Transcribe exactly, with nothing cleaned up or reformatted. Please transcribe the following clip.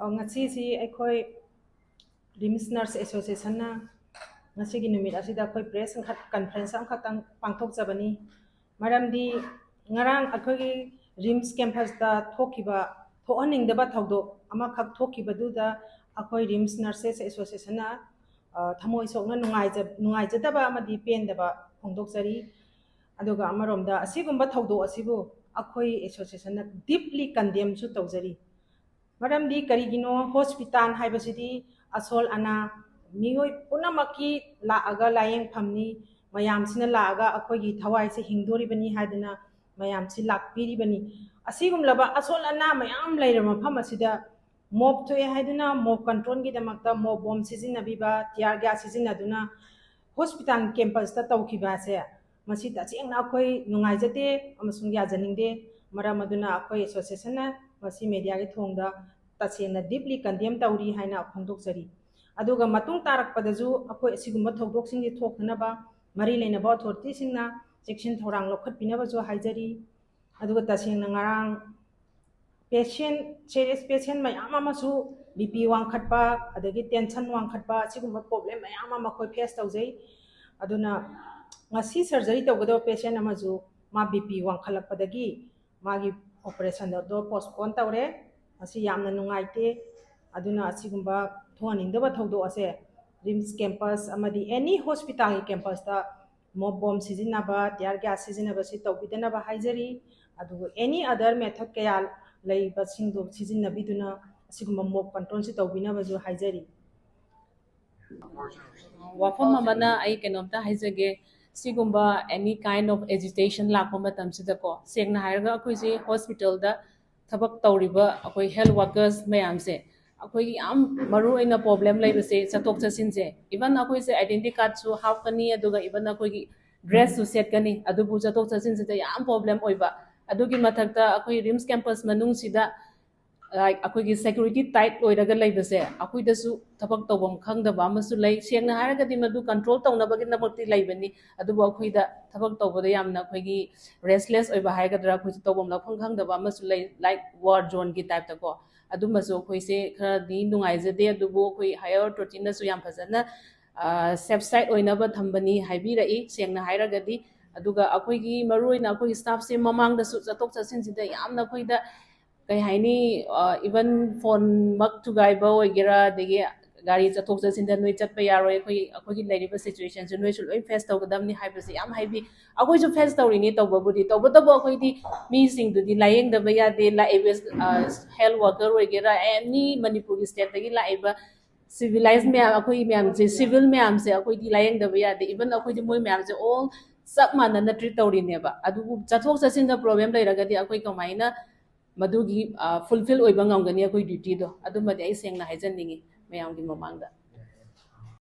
ꯑꯣ, ꯉꯁꯤꯁꯤ ꯑꯩꯈꯣꯏ ꯔꯤꯝꯁ ꯅꯔꯁ ꯑꯦꯁꯣꯁꯤꯌꯦꯁꯟꯅ ꯉꯁꯤꯒꯤ ꯅꯨꯃꯤꯠ ꯑꯁꯤꯗ ꯑꯩꯈꯣꯏ ꯄ꯭ꯔꯦꯁ ꯑꯃꯈꯛ, ꯀꯟꯐ꯭ꯔꯦꯟꯁ ꯑꯃꯈꯛꯇꯪ ꯄꯥꯡꯊꯣꯛꯆꯕꯅꯤ꯫ ꯃꯔꯝꯗꯤ ꯉꯔꯥꯡ ꯑꯩꯈꯣꯏꯒꯤ ꯔꯤꯝꯁ ꯀꯦꯝꯄꯁꯇ ꯊꯣꯛꯈꯤꯕ, ꯊꯣꯛꯍꯟꯅꯤꯡꯗꯕ ꯊꯧꯗꯣꯛ ꯑꯃꯈꯛ ꯊꯣꯛꯈꯤꯕꯗꯨꯗ ꯑꯩꯈꯣꯏ ꯔꯤꯝꯁ ꯅꯔꯁꯦꯁ ꯑꯦꯁꯣꯁꯤꯌꯦꯁꯟꯅ, ꯑ, ꯊꯃꯣꯏ ꯁꯣꯛꯅ ꯅꯨꯡꯉꯥꯏꯖ-, ꯅꯨꯡꯉꯥꯏꯖꯗꯕ ꯑꯃꯗꯤ ꯄꯦꯟꯗꯕ ꯐꯣꯡꯗꯣꯛꯆꯔꯤ꯫ ꯑꯗꯨꯒ ꯑꯃꯔꯣꯝꯗ ꯑꯁꯤꯒꯨꯝꯕ ꯊꯧꯗꯣꯛ ꯑꯁꯤꯕꯨ ꯑꯩꯈꯣꯏ ꯑꯦꯁꯣꯁꯤꯌꯦꯁꯟꯅ ꯗꯤꯞꯂꯤ ꯀꯟꯗꯦꯝꯁꯨ ꯇꯧꯖꯔꯤ꯫ ꯃꯔꯝꯗꯤ ꯀꯔꯤꯒꯤꯅꯣ, ꯍꯣꯁꯄꯤꯇꯥꯜ ꯍꯥꯏꯕꯁꯤꯗꯤ ꯑꯁꯣꯜ ꯑꯅꯥ ꯃꯤꯑꯣꯏ ꯄꯨꯝꯅꯃꯛꯀꯤ ꯂꯥꯛꯑꯒ ꯂꯥꯏꯌꯦꯡꯐꯝꯅꯤ, ꯃꯌꯥꯝꯁꯤꯅ ꯂꯥꯛꯑꯒ ꯑꯩꯈꯣꯏꯒꯤ ꯊꯋꯥꯏꯁꯦ ꯍꯤꯡꯗꯣꯔꯤꯕꯅꯤ ꯍꯥꯏꯗꯅ ꯃꯌꯥꯝꯁꯤ ꯂꯥꯛꯄꯤꯔꯤꯕꯅꯤ꯫ ꯑꯁꯤꯒꯨꯝꯂꯕ ꯑꯁꯣꯜ ꯑꯅꯥ ꯃꯌꯥꯝ ꯂꯩꯔꯕ ꯃꯐꯝ ꯑꯁꯤꯗ ꯃꯣꯞ ꯊꯣꯛꯑꯦ ꯍꯥꯏꯗꯨꯅ ꯃꯣꯞ ꯀꯟꯇ꯭ꯔꯣꯜꯒꯤꯗꯃꯛꯇ ꯃꯣꯞ ꯕꯣꯝ ꯁꯤꯖꯤꯟꯅꯕꯤꯕ, ꯇꯤꯌꯥꯔ ꯒ꯭ꯌꯥꯁ ꯁꯤꯖꯤꯟꯅꯗꯨꯅ ꯍꯣꯁꯄꯤꯇꯥꯜ ꯀꯦꯝꯄꯁꯇ ꯇꯧꯈꯤꯕ ꯑꯁꯦ, ꯃꯁꯤ ꯇꯁꯦꯡꯅ ꯑꯩꯈꯣꯏ ꯅꯨꯡꯉꯥꯏꯖꯗꯦ ꯑꯃꯁꯨꯡ ꯌꯥꯖꯅꯤꯡꯗꯦ꯫ ꯃꯔꯝ ꯑꯗꯨꯅ ꯑꯩꯈꯣꯏ ꯑꯦꯁꯣꯁꯤꯌꯦꯁꯟꯅ ꯃꯁꯤ ꯃꯦꯗꯤꯌꯥꯒꯤ ꯊꯣꯡꯗ ꯇꯁꯦꯡꯅ ꯗꯤꯞꯂꯤ ꯀꯟꯗꯦꯝ ꯇꯧꯔꯤ ꯍꯥꯏꯅ ꯐꯣꯡꯗꯣꯛꯆꯔꯤ꯫ ꯑꯗꯨꯒ ꯃꯇꯨꯡ ꯇꯥꯔꯛꯄꯗꯁꯨ ꯑꯩꯈꯣꯏ ꯑꯁꯤꯒꯨꯝꯕ ꯊꯧꯗꯣꯛꯁꯤꯡꯁꯤ ꯊꯣꯛꯇꯅꯕ, ꯃꯔꯤ ꯂꯩꯅꯕ ꯑꯣꯊꯣꯔꯤꯇꯤꯁꯤꯡꯅ ꯆꯦꯛꯁꯤꯟ ꯊꯧꯔꯥꯡ ꯂꯧꯈꯠꯄꯤꯅꯕꯁꯨ ꯍꯥꯏꯖꯔꯤ꯫ ꯑꯗꯨꯒ ꯇꯁꯦꯡꯅ ꯉꯔꯥꯡ ꯄꯦꯁꯦꯟ, ꯁꯦꯔꯤꯌꯁ ꯄꯦꯁꯦꯟ ꯃꯌꯥꯝ ꯑꯃꯁꯨ, ꯕꯤ ꯄꯤ ꯋꯥꯡꯈꯠꯄ, ꯑꯗꯒꯤ ꯇꯦꯟꯁꯟ ꯋꯥꯡꯈꯠꯄ, ꯑꯁꯤꯒꯨꯝꯕ ꯄ꯭ꯔꯣꯕ꯭ꯂꯦꯝ ꯃꯌꯥꯝ ꯑꯃ ꯑꯩꯈꯣꯏ ꯐꯦꯁ ꯇꯧꯖꯩ꯫ ꯑꯗꯨꯅ ꯉꯁꯤ ꯁꯔꯖꯔꯤ ꯇꯧꯒꯗꯕ ꯄꯦꯁꯦꯟ ꯑꯃꯁꯨ ꯃꯥ ꯕꯤ ꯄꯤ ꯋꯥꯡꯈꯠꯂꯛꯄꯗꯒꯤ ꯃꯥꯒꯤ ꯑꯣꯄꯔꯦꯁꯟꯗꯣ ꯄꯣꯁꯄꯣꯟ ꯇꯧꯔꯦ꯫ ꯃꯁꯤ ꯌꯥꯝꯅ ꯅꯨꯡꯉꯥꯏꯇꯦ꯫ ꯑꯗꯨꯅ ꯑꯁꯤꯒꯨꯝꯕ ꯊꯣꯛꯍꯟꯅꯤꯡꯗꯕ ꯊꯧꯗꯣꯛ ꯑꯁꯦ ꯔꯤꯝꯁ ꯀꯦꯝꯄꯁ ꯑꯃꯗꯤ ꯑꯦꯅꯤ ꯍꯣꯁꯄꯤꯇꯥꯜꯒꯤ ꯀꯦꯝꯄꯁꯇ ꯃꯣꯞ ꯕꯣꯝ ꯁꯤꯖꯤꯟꯅꯕ, ꯇꯤꯌꯥꯔ ꯒ꯭ꯌꯥꯁ ꯁꯤꯖꯤꯟꯅꯕꯁꯤ ꯇꯧꯕꯤꯗꯅꯕ ꯍꯥꯏꯖꯔꯤ꯫ ꯑꯗꯨꯒ ꯑꯦꯅꯤ ꯑꯗꯔ ꯃꯦꯊꯠ ꯀꯌꯥ ꯂꯩꯕꯁꯤꯡꯗꯣ ꯁꯤꯖꯤꯟꯅꯕꯤꯗꯨꯅ ꯑꯁꯤꯒꯨꯝꯕ ꯃꯣꯞ ꯀꯟꯇ꯭ꯔꯣꯜꯁꯤ ꯇꯧꯕꯤꯅꯕꯁꯨ ꯍꯥꯏꯖꯔꯤ꯫ ꯋꯥꯐꯝ ꯑꯃꯅ ꯑꯩ ꯀꯩꯅꯣꯝꯇ ꯍꯥꯏꯖꯒꯦ꯫ ꯁꯤꯒꯨꯝꯕ any kind of agitation ꯂꯥꯛꯄ ꯃꯇꯝꯁꯤꯗꯀꯣ, ꯁꯦꯡꯅ ꯍꯥꯏꯔꯒ ꯑꯩꯈꯣꯏꯁꯦ ꯍꯣꯁꯄꯤꯇꯥꯜꯗ ꯊꯕꯛ ꯇꯧꯔꯤꯕ ꯑꯩꯈꯣꯏ ꯍꯦꯜꯊ ꯋꯥꯔꯀꯔꯁ ꯃꯌꯥꯝꯁꯦ, ꯑꯩꯈꯣꯏꯒꯤ ꯌꯥꯝ ꯃꯔꯨ ꯑꯣꯏꯅ ꯄ꯭ꯔꯣꯕ꯭ꯂꯦꯝ ꯂꯩꯕꯁꯦ ꯆꯠꯊꯣꯛ ꯆꯠꯁꯤꯟꯁꯦ꯫ ꯏꯚꯟ ꯑꯩꯈꯣꯏꯁꯦ ꯑꯥꯏꯗꯦꯟꯇꯤ ꯀꯥꯔꯗꯁꯨ ꯍꯥꯞꯀꯅꯤ, ꯑꯗꯨꯒ ꯏꯚꯟ ꯑꯩꯈꯣꯏꯒꯤ ꯗ꯭ꯔꯦꯁꯁꯨ ꯁꯦꯠꯀꯅꯤ, ꯑꯗꯨꯕꯨ ꯆꯠꯊꯣꯛ ꯆꯠꯁꯤꯟꯁꯤꯗ ꯌꯥꯝ ꯄ꯭ꯔꯣꯕ꯭ꯂꯦꯝ ꯑꯣꯏꯕ꯫ ꯑꯗꯨꯒꯤ ꯃꯊꯛꯇ ꯑꯩꯈꯣꯏ ꯔꯤꯝꯁ ꯀꯦꯝꯄꯁ ꯃꯅꯨꯡꯁꯤꯗ ꯑꯩꯈꯣꯏꯒꯤ ꯁꯦꯀ꯭ꯌꯨꯔꯤꯇꯤ ꯇꯥꯏꯠ ꯑꯣꯏꯔꯒ ꯂꯩꯕꯁꯦ ꯑꯩꯈꯣꯏꯗꯁꯨ ꯊꯕꯛ ꯇꯧꯐꯝ ꯈꯪꯗꯕ ꯑꯃꯁꯨ ꯂꯩ꯫ ꯁꯦꯡꯅ ꯍꯥꯏꯔꯒꯗꯤ ꯃꯗꯨ ꯀꯟꯇ꯭ꯔꯣꯜ ꯇꯧꯅꯕꯒꯤꯗꯃꯛꯇꯤ ꯂꯩꯕꯅꯤ, ꯑꯗꯨꯕꯨ ꯑꯩꯈꯣꯏꯗ ꯊꯕꯛ ꯇꯧꯕꯗ ꯌꯥꯝꯅ ꯑꯩꯈꯣꯏꯒꯤ ꯔꯦꯁꯂꯦꯁ ꯑꯣꯏꯕ ꯍꯥꯏꯒꯗ꯭ꯔꯥ, ꯑꯩꯈꯣꯏꯁꯨ ꯇꯧꯐꯝ ꯂꯥꯛꯐꯝ ꯈꯪꯗꯕ ꯑꯃꯁꯨ ꯂꯩ, ꯂꯥꯏꯛ ꯋꯥꯔ ꯖꯣꯟꯒꯤ ꯇꯥꯏꯞꯇꯀꯣ꯫ ꯑꯗꯨꯃꯁꯨ ꯑꯩꯈꯣꯏꯁꯦ ꯈꯔꯗꯤ ꯅꯨꯡꯉꯥꯏꯖꯗꯦ, ꯑꯗꯨꯕꯨ ꯑꯩꯈꯣꯏ ꯍꯥꯏꯌꯔ ꯑꯣꯊꯣꯔꯤꯇꯤꯅꯁꯨ ꯌꯥꯝ ꯐꯖꯅ ꯁꯦꯐ ꯁꯥꯏꯠ ꯑꯣꯏꯅꯕ ꯊꯝꯕꯅꯤ ꯍꯥꯏꯕꯤꯔꯛꯏ, ꯁꯦꯡꯅ ꯍꯥꯏꯔꯒꯗꯤ꯫ ꯑꯗꯨꯒ ꯑꯩꯈꯣꯏꯒꯤ ꯃꯔꯨꯑꯣꯏꯅ ꯑꯩꯈꯣꯏꯒꯤ ꯁ꯭ꯇꯥꯐꯁꯦ ꯃꯃꯥꯡꯗꯁꯨ ꯆꯠꯊꯣꯛ ꯆꯠꯁꯤꯟꯁꯤꯗ ꯌꯥꯝꯅ ꯑꯩꯈꯣꯏꯗ ꯀꯩ ꯍꯥꯏꯅꯤ, ꯏꯚꯟ ꯐꯣꯟꯃꯛ ꯊꯨꯒꯥꯏꯕ ꯑꯣꯏꯒꯦꯔꯥ, ꯑꯗꯒꯤ ꯒꯥꯔꯤ ꯆꯠꯊꯣꯛ ꯆꯠꯁꯤꯟꯗ ꯅꯣꯏ ꯆꯠꯄ ꯌꯥꯔꯣꯏ, ꯑꯩꯈꯣꯏ ꯑꯩꯈꯣꯏꯒꯤ ꯂꯩꯔꯤꯕ ꯁꯤꯆꯨꯋꯦꯁꯟꯁꯦ ꯅꯣꯏꯁꯨ ꯂꯣꯏ ꯐꯦꯁ ꯇꯧꯒꯗꯕꯅꯤ ꯍꯥꯏꯕꯁꯦ ꯌꯥꯝ ꯍꯥꯏꯕꯤ꯫ ꯑꯩꯈꯣꯏꯁꯨ ꯐꯦꯁ ꯇꯧꯔꯤꯅꯤ ꯇꯧꯕꯕꯨꯗꯤ, ꯇꯧꯕꯇꯕꯨ ꯑꯩꯈꯣꯏꯗꯤ ꯃꯤꯁꯤꯡꯗꯨꯗꯤ ꯂꯥꯏꯌꯦꯡꯗꯕ ꯌꯥꯗꯦ, ꯂꯥꯛꯏꯕ ꯍꯦꯜꯊ ꯋꯥꯔꯀꯔ ꯑꯣꯏꯒꯦꯔꯥ, ꯑꯦꯅꯤ ꯃꯅꯤꯄꯨꯔꯒꯤ ꯁ꯭ꯇꯦꯠꯇꯒꯤ ꯂꯥꯛꯏꯕ ꯁꯤꯚꯤꯂꯥꯏꯁ ꯃꯌꯥꯝ, ꯑꯩꯈꯣꯏ ꯃꯌꯥꯝꯁꯦ, ꯁꯤꯚꯤꯜ ꯃꯌꯥꯝꯁꯦ ꯑꯩꯈꯣꯏꯗꯤ ꯂꯥꯏꯌꯦꯡꯗꯕ ꯌꯥꯗꯦ꯫ ꯏꯚꯟ ꯑꯩꯈꯣꯏꯗꯤ ꯃꯣꯏ ꯃꯌꯥꯝꯁꯦ ꯑꯣꯜ ꯆꯞ ꯃꯥꯟꯅꯅ ꯇ꯭ꯔꯤꯠ ꯇꯧꯔꯤꯅꯦꯕ꯫ ꯑꯗꯨꯕꯨ ꯆꯠꯊꯣꯛ ꯆꯠꯁꯤꯟꯗ ꯄ꯭ꯔꯣꯕ꯭ꯂꯦꯝ ꯂꯩꯔꯒꯗꯤ ꯑꯩꯈꯣꯏ ꯀꯃꯥꯏꯅ ꯃꯗꯨꯒꯤ ꯐꯨꯜꯐꯤꯜ ꯑꯣꯏꯕ ꯉꯝꯒꯅꯤ ꯑꯩꯈꯣꯏ ꯗ꯭ꯌꯨꯇꯤꯗꯣ? ꯑꯗꯨꯃꯗꯤ ꯑꯩ ꯁꯦꯡꯅ ꯍꯥꯏꯖꯅꯤꯡꯉꯤ ꯃꯌꯥꯝꯒꯤ ꯃꯃꯥꯡꯗ꯫